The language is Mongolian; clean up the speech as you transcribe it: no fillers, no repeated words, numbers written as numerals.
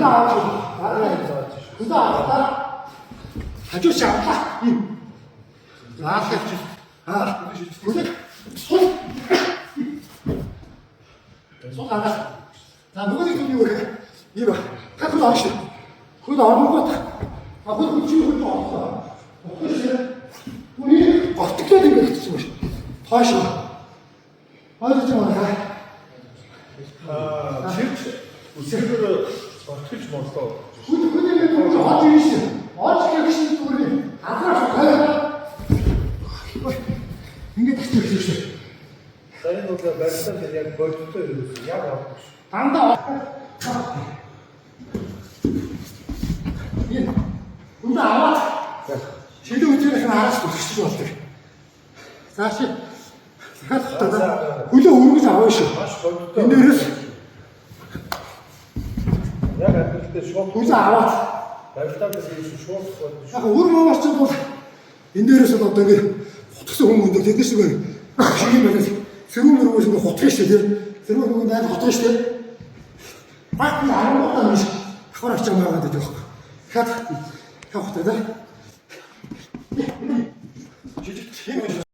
Хөлөө авах. Хөлөө авах. Хажуу шавлаа. Ийм. Заалгаж. Аа. Хөлөө сул. Сул гаргах. За нөгөө нэг юм юу гэхээр ийм та хөл орно шүү. Хөл оронгууд а хөл хөл чи хөл орлоо. Хөл шиг үний готглоод ингэж хэвчсэн юм шиг. Тоош. Ойлгож байгаа юм. Аа, чирч үсгээр ортгож моллоо. Хөл хөлөө дөрж орж ирнэ шүү. Орж ирэх шиг зүгээр хазрах хойно. Ингээд тасчих гэсэн шүү. За энэ бол барилдаа дээр яг бодиттой ерөөсөө яг ордог шүү. Дандаа энэ үндэ аваад шилэн үжирэх нь араас түлхэж болдог. Зааш дахиад хотоо хөлөө өргөж аваа шүү. Маш бодиттой. Энэ дээрээс Яг амьдрал дээр шууд хөлөө аваад барилдаа дээр ерөөсөө шууд бодно шүү. яг өр мовч бол энэ дээрээс бол одоо ингэ хутгсан хүн өндөр тэд нар шиг шиг юм байна. Сэрүүн мөрөөс ингэ хутгах шүү дээ. Сэрүүн мөрөөс найд хутгах шүү дээ. Баг нь 10 удаа биш давхар авч байгаа гэдэг байхгүй. Дахиад явах та. Жижиг тийм.